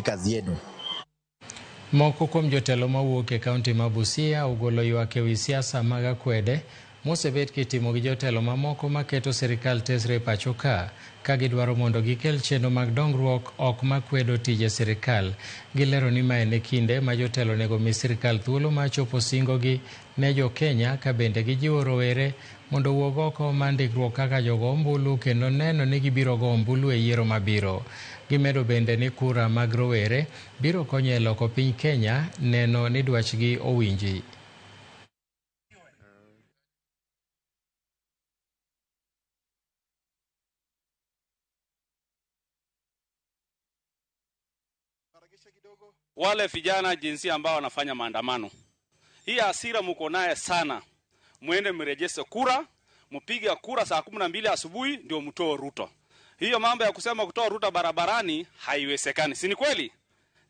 Kazi yenu. Moko kuom jotelo mawuok e kaunti ma Busia ogolo ywak e wi siasa mag akwede mosebet kitimo gi jotelo mamoko maketo sirikal tesre e pacho ka, ka gidwaro mondo gikel chenro mag dongruok ok makwedo tije sirikal. Gilero ni mae ne kinde ma jotelo onego mi sirikal thuolo mar chopo singogi ne jo Kenya, ka bende gijiwo rowere mondo owuog oko mar ndikruok kaka jogo ombulu kendo neno ni gibiro go ombulu e yiero mabiro. Gimedo bende ni kura mag rowere biro konyo e loko piny Kenya neno ni dwachgi owinji. Wale vijana jinsi ambao wanafanya maandamano, hii hasira mko naye sana, muende mrejeshe kura, mpige kura saa 12 asubuhi ndio mtoe Ruto. Hiyo mambo ya kusema kutoa Ruto barabarani haiwezekani, si ni kweli?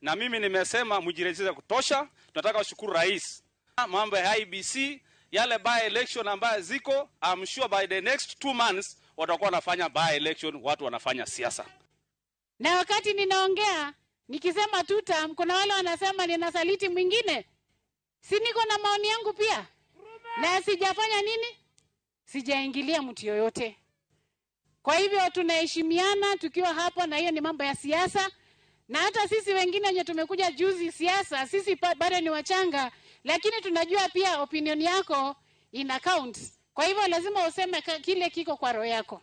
Na mimi nimesema mjirejeshe kutosha. Tunataka kushukuru rais, mambo ya IBC yale by election ambayo ziko, I'm sure by the next 2 months watakuwa wanafanya by election, watu wanafanya siasa. Na wakati ninaongea nikisema tutam, kuna wale wanasema ninasaliti mwingine. Si niko na maoni yangu pia? Na sijafanya nini? Sijaingilia mtu yoyote. Kwa hivyo tunaheshimiana tukiwa hapa, na hiyo ni mambo ya siasa. Na hata sisi wengine wenye tumekuja juzi siasa, sisi bado ni wachanga, lakini tunajua pia opinion yako ina count. Kwa hivyo lazima useme kile kiko kwa roho yako.